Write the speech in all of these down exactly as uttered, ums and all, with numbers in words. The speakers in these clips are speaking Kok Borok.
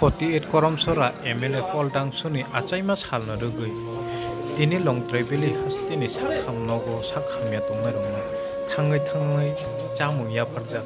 Forty eight Koromsora M L A Paul Dangsuni achaima salno rwgwi tini Longtrai Valley hasteni sakham nogo sak hamya tongnairokno thangwi thangwi chamung yapharjak.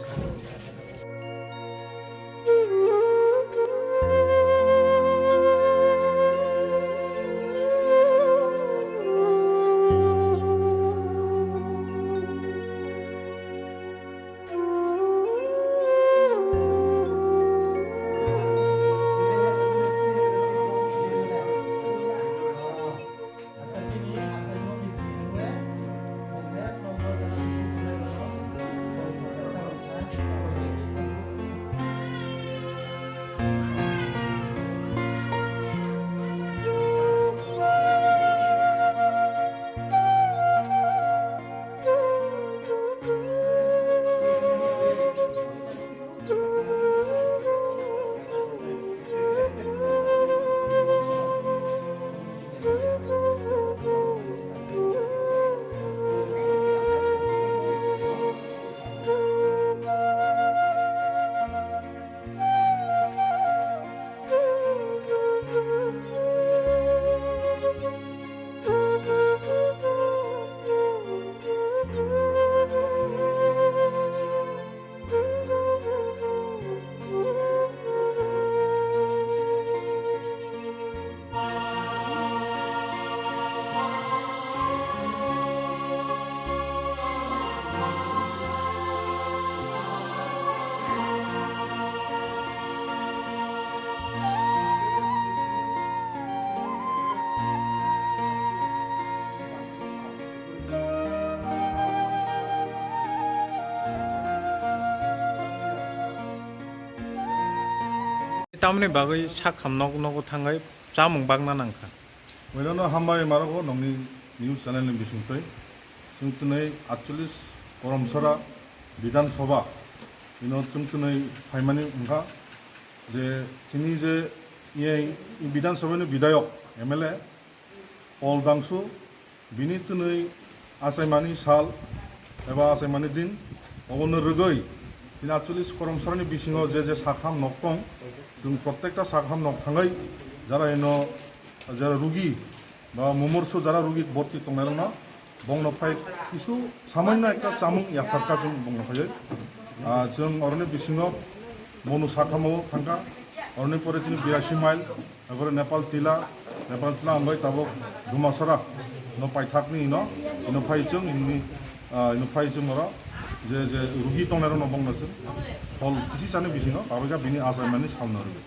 Tamoni bagwi sakham nok nogo thangwi chamung bagna nangkha. Wainano hambai marogo nongni news channel ni bisingtwi. Chwng twnwi atchollis Koromsora Bidhan Sabha ino chwng twnwi phaimani wngkha je chini je iyai Bidhan Sabha ni bidayok M L A Paul Dangsu, bini twnwi achaimani sal eba achaimani din, obono rwgwi chini atchollis Koromsorani bisingo je je sakham nok tong, chwng protekta sakham nok thangwi jara ino jara rugi ba mumorso jara rugi borti tongnairokno bongno phai kisu samanna ekta chamung yapharkha chwng bongno phaiwi. Ah, chwng oroni bisingo bonu sakhamo thangkha, oroni pore chini birasi mile, Abo Nepal Tila, Nepal Tila hambai tabuk Dumasara no paithakni ino, ino phai chwng, ini, ah, ino phai chwng oro je, je rugi tongnai rokno bongno chwng phol kisi chani bisingo, tabuk bini achaimani salno rwgwi.